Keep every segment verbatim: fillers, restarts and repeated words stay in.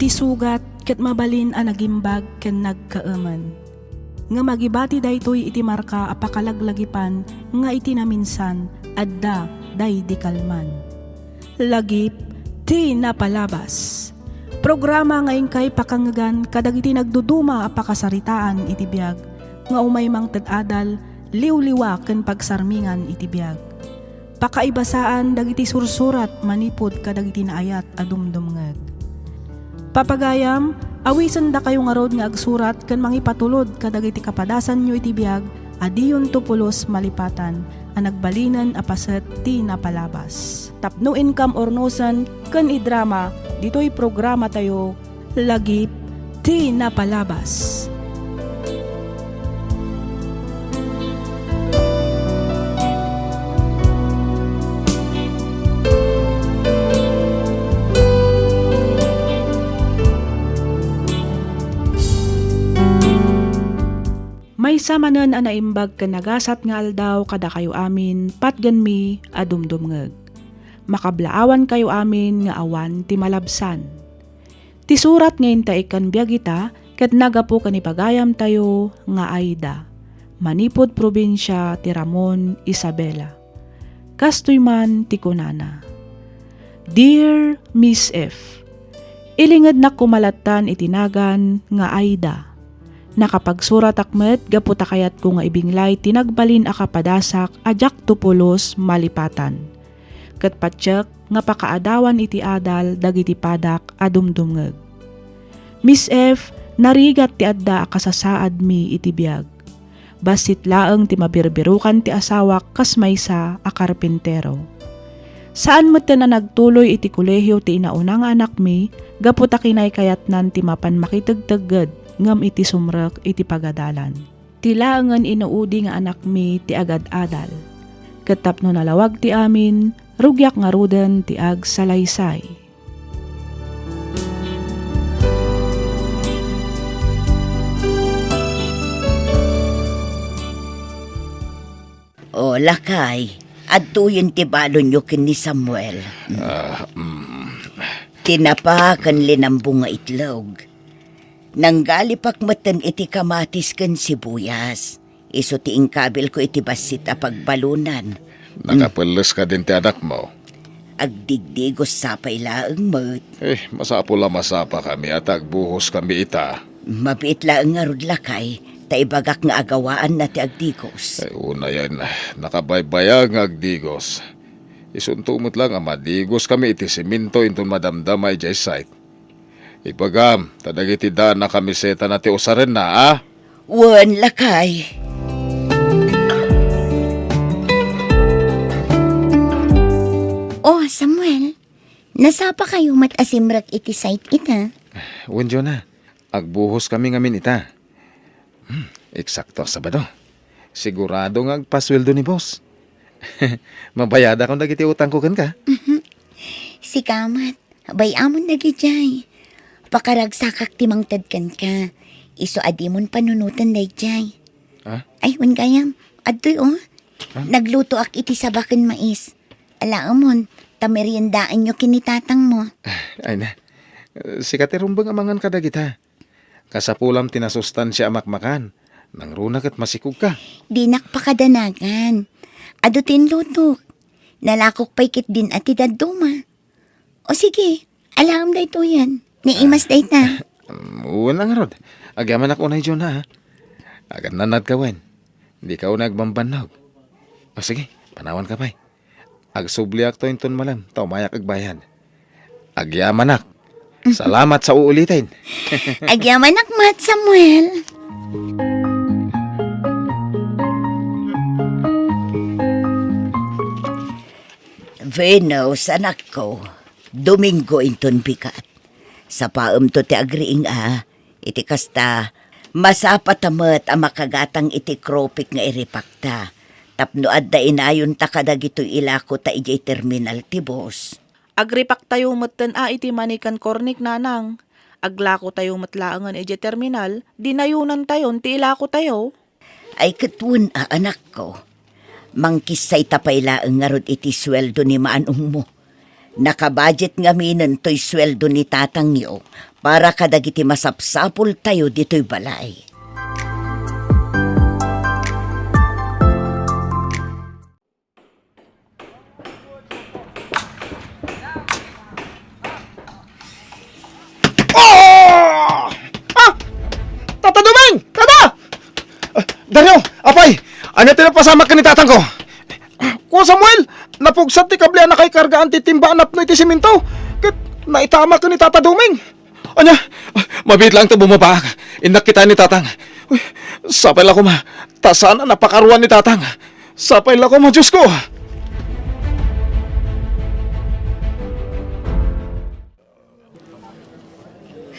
Ti sugat ket mabalin a nagimbag ken nagkaemen. Ngem agibati daytoy iti marka a pakalaglagipan nga iti naminsan, adda daydi kalman. Lagip ti napalabas. Programa nga inkay pakangngegan kadagiti nagduduma a pakasaritaan iti biag nga umay mangted adal, liwliwa ken pagsarmingan iti biag. Pakaibasaan dagiti sursurat manipud kadagiti naayat a dumdumngeg. Papagayam, awisendakayo ngarud nga agsurat ken mangipatulod kadagiti kapadasanyo iti biag a diyonto pulos malipatan a nagbalinen a paset ti napalabas. Tapno inkam urnosen ken idrama ditoy programatayo, Lagip ti Napalabas. Maysa manen a naimbag ken nagasat nga aldaw kadakayo amin, patgenmi a dumdumngeg. Makablaawankayo amin nga awan ti malabsan. Ti surat nga intaekkan biag ita ket naggapu ken ni pagayamtayo nga Aida, manipud probinsia ti Ramon, Isabela. Kastoy man ti kunana, "Dear Miss F, ilingednak koma lattan iti nagan nga Aida. Nakapagsuratak met gapu ta kayatko nga ibinglay ti nagbalin a kapadasak a diakto pulos malipatan. Ket patiek nga pakaadawan iti adal dagiti padak a dumdumngeg. Miss F, narigat ti adda a kasasaadmi iti biag. Bassit laeng ti mabirbirukan ti asawak kas maysa a karpintero. Saan metten a nagtuloy iti kolehio ti inauna nga anakmi gapu ta kinaykayatnan ti mapan makitegtegged ngem iti sumrek iti pagadalan. Ti laengen inuudi nga anakmi ti agad-adal. Ket tapno nalawag ti amin, rugiak ngaruden ti agsalaysay." O, lakay, adtoyen ti balonyo ken ni Samuel. Ah, mm. Tinapa ken linambo nga itlog. Nanggalipak metten iti kamatis ken sibuyas. Isu ti inkabilko iti bassit a pagbalonan. Nakapelles kadin ti anakmo? Agdigdigos sapay laeng met. Eh, masapul a masapakami a ta agbuhoskami ita. Mabiit laeng ngarud, lakay, ta ibagak nga agawaanna ti agdigos. Ay, unayen, nakabaybayag nga agdigos. Isunto met laeng a madigoskami iti semento inton madamdama idiay site. Ibagam, ta dagiti daan a kamisetana ti usarenna, a? Wen, lakay. Oh, Samuel, nasapakayo met a simrek iti site ita? Wen, Jonah. Agbuhoskami ngamin ita. Hmm, eksakto a Sabado. Sigurado nga agpasueldo ni boss. Mabayadakon dagiti utangko kenka. Mhm. Sika met, bay-amon dagidiay. Pakaragsakak ti mangted kenka. Isu a dimon panunoten daydiay. Ah? Ay, wen gayam. Adtoy, oh. Ah? Naglutoak iti saba ken mais. Alaemon, ta meriendaenyo ken ni tatangmo. Ay na. Sika ti rumbeng a mangan kadagita. Kasapulam ti nasustansia a makmakan. Nangruna ket masikogka. Dinak pakadanagan. Adu ti inlutok. Nalakok pay ketdin a ti dadduma. O sige, alaem daytoyen. Naimas dayta. Mm, wen ngarud. Agyamanak unay, Jonah, ha? Agannanadka wen. Dika unay agbambannog. O sige, panawanka pay. Agsubliakto inton malem, ta umayak agbayad. Agyamanak. Salamat sa uulitin. Agyamanak met, Samuel. Venus, anakko, Domingo inton bigat. Sapaemto ti agriing a, iti kasta, masapata met a makagatang iti kropik nga iripakta, tapno adda inayonta kadagitoy ilakota idiay terminal ti bus. Agripaktayo metten a iti manikan kornik, nanang. Aglakotayo met laengen idiay terminal, dinayonantayon ti ilakotayo. Ay, ket wen a, anakko. Mangkissayta pay laeng ngarud iti sueldo ni manongmo. Nakabudget ngaminen toy sueldo ni tatangyo para kadagiti masapsapultayo ditoy balay. Ah! Ah! Tata Dumeng! Tata! Ah, Dario, apay, ania ti napasamak ken ni tatangko? Kuan Samuel, napugsat ti kable a nakaikargaan ti timba a napno iti semento, ket naitamak ken ni Tata Dumeng. Ania? Ah, mabiit laeng ta bumabaak. Innak kitaen ni tatang. Uy, sapay la koma, ta saan a napakaruan ni tatang. Sapay la koma, Diosko!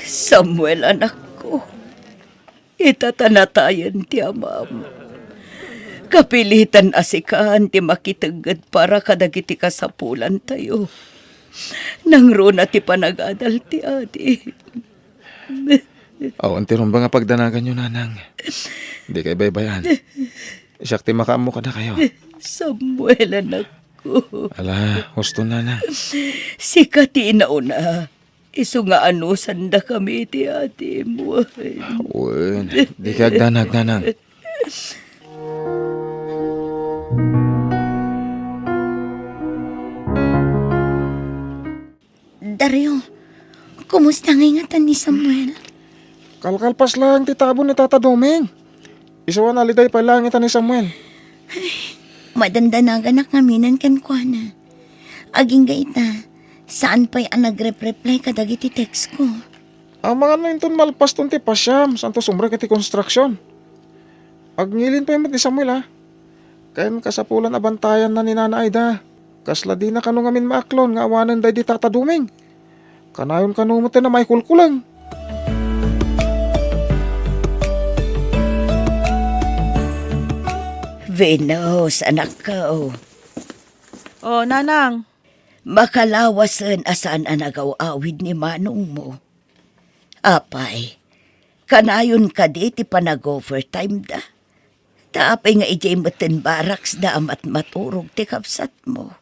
Samuel, anakko, ita ta natayen ti amam. Kapilitan a sikan ti makitegged para kadagiti kasapulantayo. Nangruna ti panagadal ti adi. Awan ti rumbeng a pagdanaganyo, nanang. Dikay baybay-an. Siak ti makaammo kadakayo. Samuel, anakko. Ala, husto, nanang. Sika ti inauna. Isu nga anusandakami iti adim. Wen, dikay agdanag, nanang. Dario, kumusta ngay ngata ni Samuel? Kalkalpas laeng ti tabo ni Tata Doming. Isu a naliday pay laeng ita ni Samuel. Ay, madandanaganak ngaminen kenkuana. Agingga ita, saan pay a nagrep-reply kadagiti text ko. Amangan no inton malpaston ti pasiam, santo sumrek iti konstruksion. Agngilin pay met ni Samuel, a. Ken kasapulan a bantayanna ni Nana Aida. Kasla dina kano ngamin maaklon nga awanen daydi Tata Doming. Kanayon kano met a maikulkuleng. Venus, anakko. O, nanang. Makalawasen a saan a nagaw-awid ni manongmo. Apay, kanayon kadi ti panag-overtime da? Ta apay nga idiay metten barracks da a matmaturog ti kabsatmo?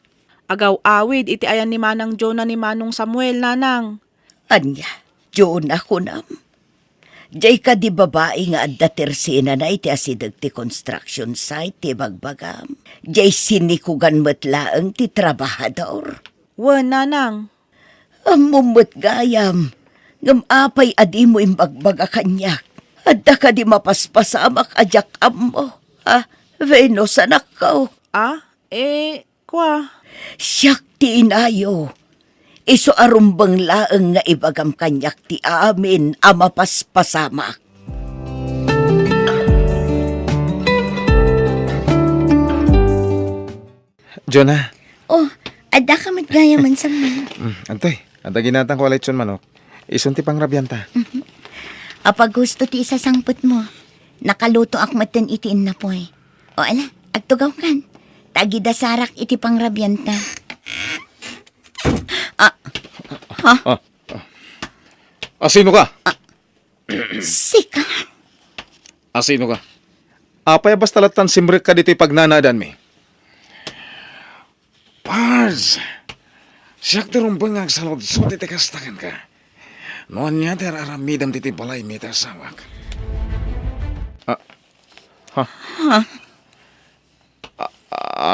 Agaw-awid iti ayan ni Manang Jonah ni Manong Samuel, nanang. Ania, Jonah kunam? Diay kadi babai nga adda tersenana iti asideg ti construction site ti bagbagam? Diay sinikugan met laeng ti trabahador? Wen, nanang. Ammom met gayam, ngem apay a dimo imbagbaga kaniak? Adda kadi mapaspasamak a diak ammo, a, Venus, anakko? A, e, kua. Siak ti inayo. Isu a rumbeng laeng nga ibagam kaniak ti amin a mapaspasamak. Jonah. O, addaka met gayam, Samuel. Mm, adtoy, adda ginatangko a lechon manok. Isun ti pangrabianta. Mhm. Apaggusto ti isasangpetmo. Nakalutoak metten iti innapoy. O, ala, agtugawkan. Ta agidasarak iti pangrabianta. A, ha? A, a. Asino ka? A, Sika? Asino ka? Apay a basta lattan simrekka ditoy pagnanadanmi? Pards, siak ti rumbeng nga agsaludsod iti kasta kenka. No ania ti ar-aramidem ditoy balaymi iti asawak? A, ha? Ha? A-,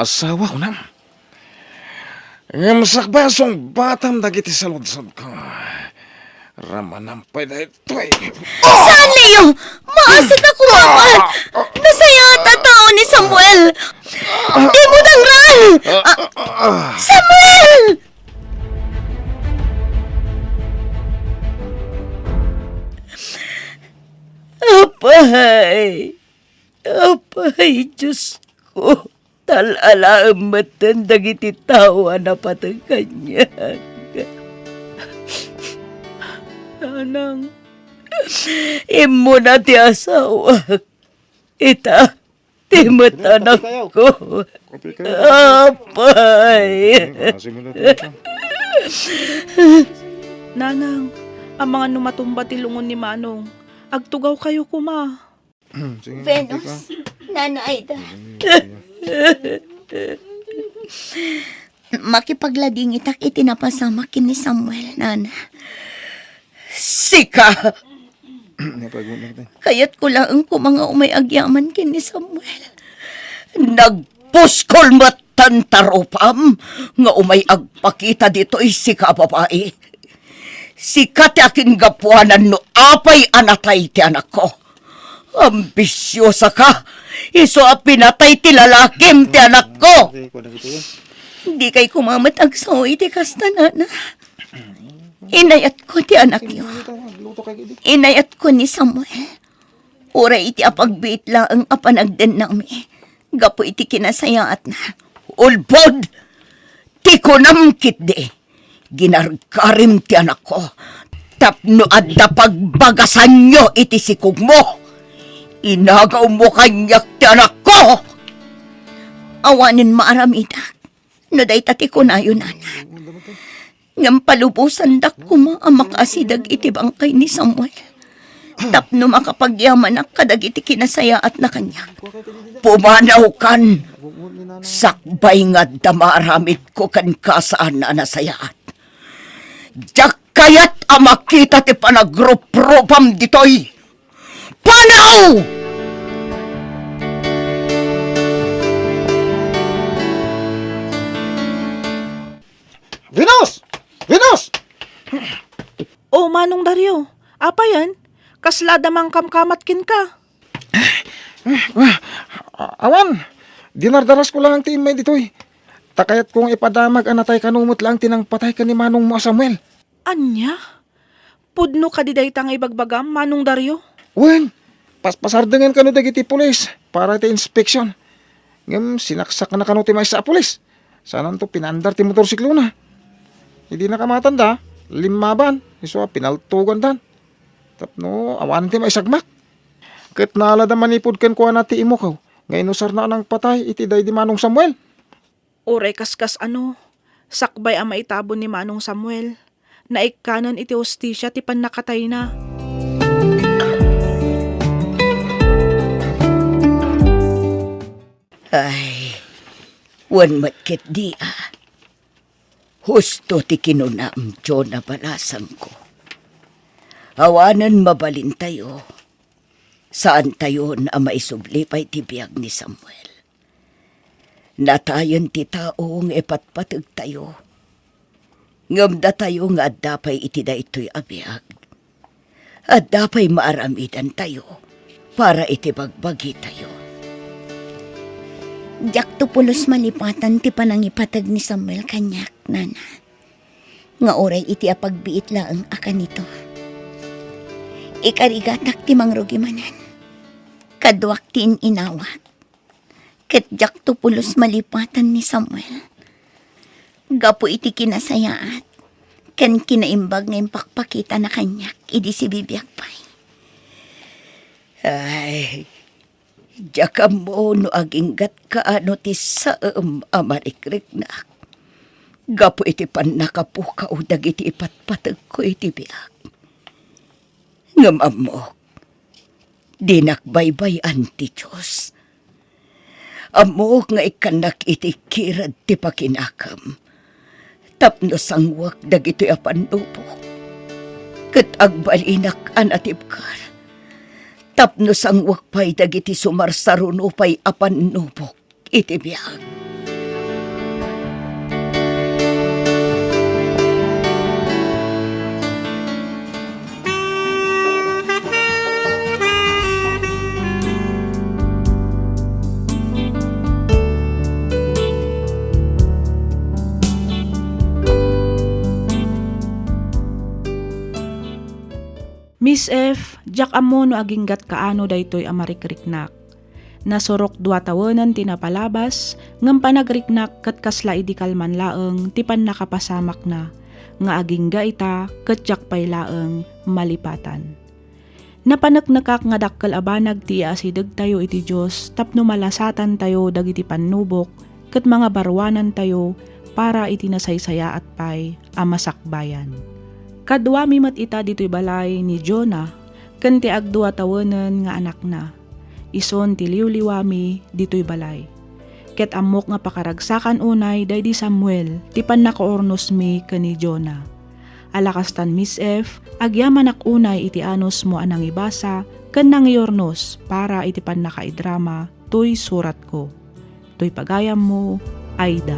asawa, kunam? Ngem sakbay a sungbatam dagiti saludsodko, ramanam pay daytoy. Saan, Leo! Maasika koma! Nasayaat a tao ni Samuel! Dimo dangran! A, Samuel! Apay! Apay, Diosko, tal-alaem metten dagiti tao a napateg kaniak. Nanang, immuna ti asawak. Ita, ti met anakko. Apay. Nanang, amangan no matumba ti lungon ni Manong. Agtugawkayo koma. Sige, Venus, sige. Nana Aida. Sige, sige. Makipagladingitak iti napasamak ken ni Samuel, nana. Sika! Kayatko laeng koma nga umay agyaman ken ni Samuel. Nagpuskol met tan tarupam nga umay agpakita ditoy, sika a babai. Sika ti akinggapuanan no apay a natay ti anakko. Ambisiosaka! Isu a pinatay ti lalakim ti anakko! Dikay koma met agsao iti kasta, nana. Inayatko ti anakyo. Inayatko ni Samuel. Uray iti apagbiit laeng a panagdennami gapu iti kinasayaatna. Ulbod! Ti kunam ketdi, ginargarim ti anakko tapno adda pagbagasanyo iti sikogmo. Inagawmo kaniak ti anakko! Awanen maaramidak no dayta ti kunayo, nana. Ngem palubosandak koma a makaasideg iti bangkay ni Samuel tapno makapagyamanak kadagiti kinasayaatna kaniak. Pumanawkan! Sakbay nga adda maaramidko kenka a saan a nasayaat. Diak kayat a makita ti panagruprupam ditoy. Panaw! Venus! Venus! O, Manong Dario, apayen? Kasla adda mangkamkamat kenka? Awan, dinardarasko laeng ti immay ditoy. Ta kayatko nga ipadamag a natay kano met laeng ti nangpatay ken ni manongmo a Samuel. Ania? Pudno kadi dayta nga ibagbagam, Manong Dario? Wen, paspasardengen kano dagiti pulis para iti inspeksion. Ngem sinaksakna kano ti maysa a pulis. Sananto pinaandar ti motorsiklona. Idi nakamatanda, limmaban, isu a pinaltogandan. Tapno awan ti maisagmak. Ket naalada manipud kenkuana ti imukaw nga inusarna a nangpatay iti daydi Manong Samuel. Uray kaskas-ano, sakbay a maitabon ni Manong Samuel, naikkanen iti hustisia ti pannakatayna. Ay, wen met ketdi a. Husto ti kinunam, Jonah, balasangko. Awanen mabalintayo. Saantayon a maisubli pay ti biag ni Samuel. Natayen ti tao nga ipatpategtayo. Ngem datayo nga adda pay iti daytoy a biag, adda pay maaramidantayo para iti bagbagitayo. Diakto pulos malipatan ti panangipateg ni Samuel kaniak, nana, nga uray iti apagbiit laeng a kanito. Ikarigatak ti mangrugi manen. Kaduak ti in-inawat. Ket diakto pulos malipatan ni Samuel gapu iti kinasayaat ken kinaimbag nga impakpakitana kaniak idi sibibiag pay. Ay, diak ammo no aginggat kaano ti saem a marikriknak gapu iti pannakapukaw dagiti ipatpategko iti biag. Ngem ammok, dinak baybay-an ti Dios. Ammok nga ikkannak iti kired ti pakinakem tapno sangwek dagitoy a pannubok, ket agbalinak a natibker tapno sangwek pay dagiti sumarsaruno pay a pannubok iti biag. Miss F, diak ammo no aginggat kaano daytoy a marikriknak. Nasurok dua tawenen ti napalabas, ngem panagriknak ket kasla idi kalman laeng ti pannakapasamakna, nga agingga ita ket diak pay laeng malipatan. Napaneknekak nga dakkel a banag ti iaasidegtayo iti Dios tapno malasatantayo dagiti pannubok ket mangabaruanantayo para iti nasaysayaat pay a masakbayan. Kaduami met ita ditoy balay ni Jonah ken ti agdua tawenen nga anakna. Isun ti liwliwami ditoy balay. Ket ammok nga pakaragsakan unay daydi Samuel ti pannakaurnosmi ken ni Jonah. Ala kastan, Miss F, agyamanak unay iti anusmo a nangibasa ken nangiurnos para iti pannakaidrama toy suratko. Toy pagayammo, Aida.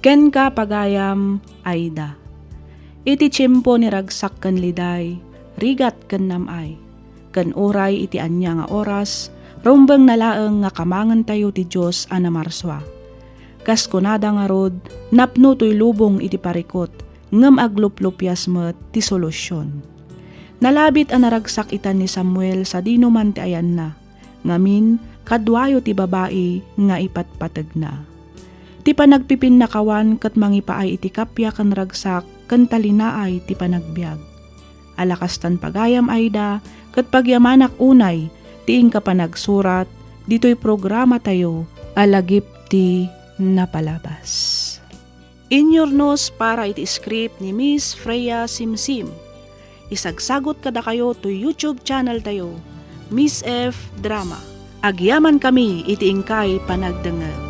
Kenka, pagayam, Aida. Iti tiempo ni ragsak ken Liday, rigat ken nam-ay, ken uray iti ania nga oras, rumbengna laeng nga kamangentayo ti Dios a namarsua. Kas kunada ngarud, napno toy lubong iti parikut, ngem agluplupias met ti solusion. Nalabit a naragsak itan ni Samuel sadino man ti ayanna, ngamin, kaduayo ti babai nga ipatpategna. Ti panagpipinnakawan ket mangipaay iti kappia ken ragsak ken talinaay ti panagbiag. Ala kastan, pagayam, Aida, ket pagyamanak unay ti inka panagsurat ditoy programatayo a Lagip ti Napalabas. Inyurnos para iti script ni Miss Freya Simsim. Isagsagot kadakayo toy YouTube channel tayo, Miss F Drama. Agyamankami iti inkay panagdengngeg.